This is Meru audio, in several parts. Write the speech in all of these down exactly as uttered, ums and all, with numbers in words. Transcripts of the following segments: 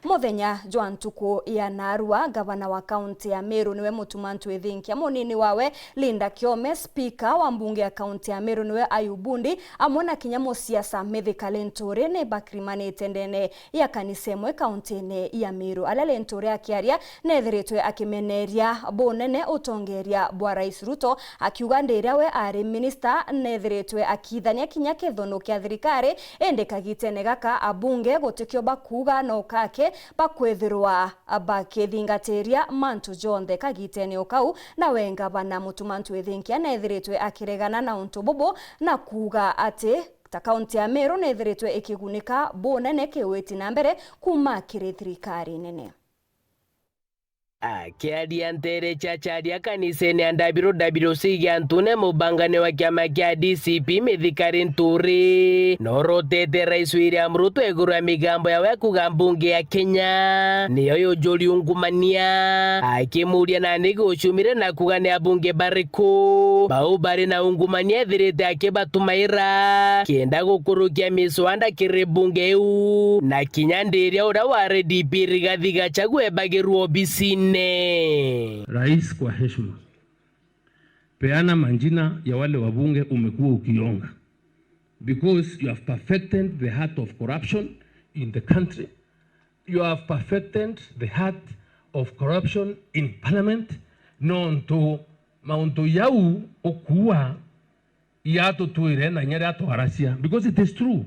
Muthenya jwa ntuku ya narua, ngavana wa kaunti ya Meru niwe Mutuma M'Ethingia, munini wawe Linda Kiome, spika wa mbunge ya kaunti ya Meru niwe Ayub Bundi, amwe na kinya musiasa Mithika Linturi ni bakirimanite ndene ya kanisa imwe kauntine ya Meru. Aria Linturi akiaria, neethiritwe akimeneria bunene utongeria bwa Rais Ruto, akiuga ndiria we ari minista, neethiritwe akiithania kinya kithunu kia thirikari, indi kagitene gaka abunge gutikio bakuuga no kake bakwithirwa bakithingatiria mantu jonthe kagitene o kau. Nawe ngavana Mutuma M'Ethingia neethiritwe akiregana na untu bubu na kuuga ati ta kaunti ya Meru neethiritwe ikigunika bunene kiwiti na mbere kuuma kiri thirikari nene. Akiaria nteere cia Charia kanisene ya W W C Giantune, mubangane wa kiama kia D C P Mithika Linturi norotete Rais William Ruto iguru ya migambo yawe ya kuuga mbunge ya Kenya niyo yujuri ungumania, akimuuria nandi gucumire na kuuga ni abunge bariku bau bari na ungumania ethirite akibatumaira kenda gukurukia miswanda kiri mbunge iu, na kinya ndiria uria wa R D P Rigathi Gachagua ebagirwe obisine. Rais, kwa heshima, peana majina ya wale wabunge umekuwa ukionga, because you have perfected the heart of corruption in the country. You have perfected the heart of corruption in parliament. Nontu mauntu jau ukuua iatutwire na inya riria twaracia, because it is true,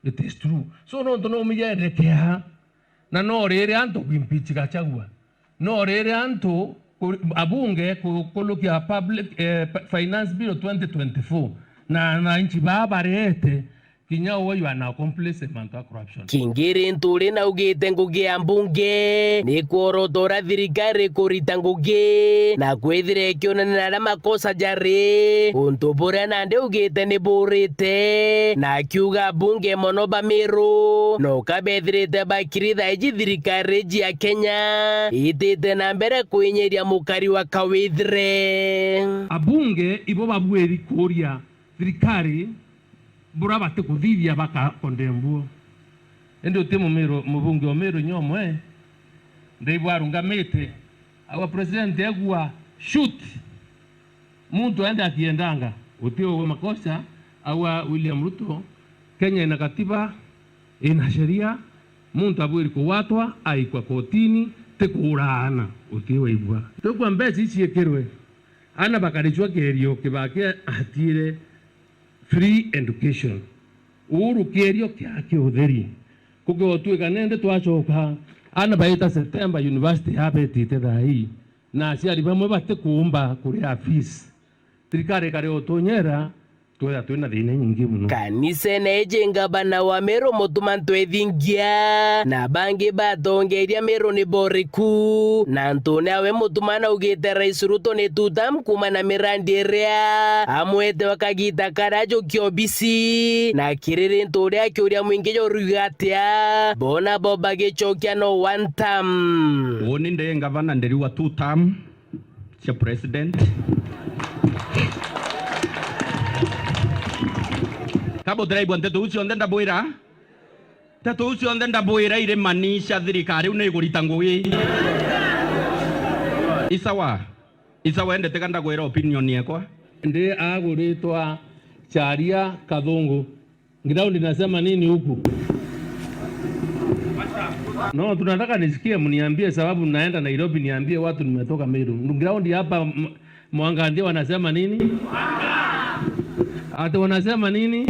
it is true. So nontu no mijerekea, na no riri antu kuimpeach Gachagua, no riri antu ku-, abunge ku-, kurukia public, eh, pa-, finance bill twenty twenty-four, na ananchi baa barete kinya uwe you are now complice mantu a corruption. Kingi Linturi naugite ngugi ya mbunge ni kworota uria thirikari ikurita ngugi na kwithira ikionania na aria makosa jari, untu buria nandi augite ni burite, na akiuga abunge mono ba Meru no kabethirite bakiri thaa iji thirikari iji ya Kenya itite na mbere kwinyiria mukari wa kawithire. Abunge ibo babuiri kuuria thirikari buria batikuthithia bakakondembuo. Indi uti mumiru-, mubunge o Meru nyomwe, ndaigua arungamite, aua president egua, shoot! Muntu aende akiendanga, uti ugwe makosa, aua William Ruto, Kenya ina katiba, ina sheria, muntu abwiri kugwatwa, aikwa kotini, ti kuuraana, uti waigua. Tukwa mbeca iciikirwe, ana bakaricwa kerio Kibaki atiire, free education. Uhuru kierio kia kiutheri. Kugotwika nende twacoka, ana baita September university yabetite thaa ii, na aciari bamwe batikuumba kuria fees. Thirikari ikare utunyera, twetha twina thina inyingi muno. Kanisene iji ngavana wa Meru Mutuma M'Ethingia na bangi batongeria Meru ni boriku, na ntune awe Mutuma naugite Rais Ruto ni two term kuuma na mirandi iria amwete wa kagita karia ajukia obisi, na kiri Linturi akiuria mwingi juriuga atia, bona bo bagicokia no one term. Uuni ndi ngavana ndiriuga two term cia president. Ka butiraigua nteto iu cionthe ndabwira? Nteto iu cionthe ndabwira iri mani cia thirikari iu ni igurita ngugi. Isawa. Isawa, ende teka ndagwira opinion yekwa. Ndi aguritwa Charia Kathungu. Ground inasema nini huku? No, tunataka nisikie, mniambie, sababu naenda Nairobi niambie watu nimetoka Meru. Ground hapa M-, Mwangandia wanasema nini? Ati wanasema nini?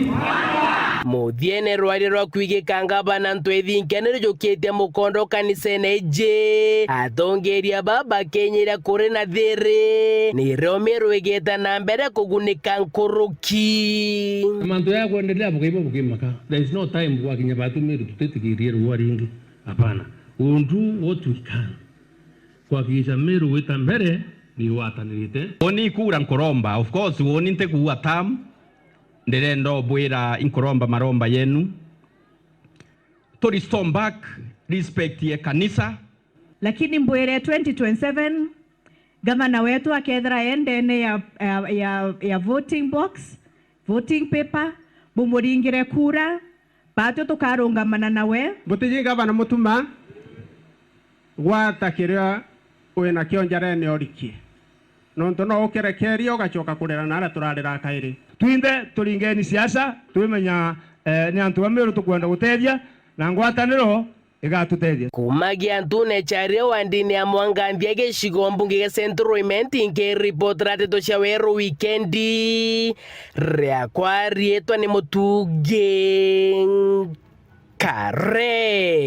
Muthiene rwari rwa kwigika ngavana M'Ethingia ni rujukitie mukondo kanisene iji. Atongeria baba bakenyira kuri na thiri, ni Meru igeta na mbere kugunika nkuruki. Mantu ya kuendelea bukaibo bukimaka. There is no time gwakinya batu Meru tutitikirie ruo ringi. Hapana. We'll do what we can kuhakikisha Meru wita mbere ni watanirite. Woni ikura nkuromba. Of course, woni ntikuua term. Ndirenda ubwira inkuromba maromba yenu. To restore back respect ye kanisa. Lakini mbwire twenty twenty-seven, gavana wetu akethira e ndene ya, ya, ya, ya voting box, voting paper, bumuringire kura, batwi tukarungamana nawe. Mutiji gavana Mutuma, Gwata kiria wina kio njarene urikie, nontu no ukirekeria ugacoka kurira na aria turarira kairi. Twinthe turingeni siasa, twimenya, eh, ni antu ba Meru tukwenda gutethia, na ngwataniro igatutethia. Kuuma Giantune Charia wandini ya Mwanganthia gicigo mbunge gia Central Imenti, nkiripotera ndeto cia Weru Wikendi, riakwa riitwa ni Mutugi Nkare.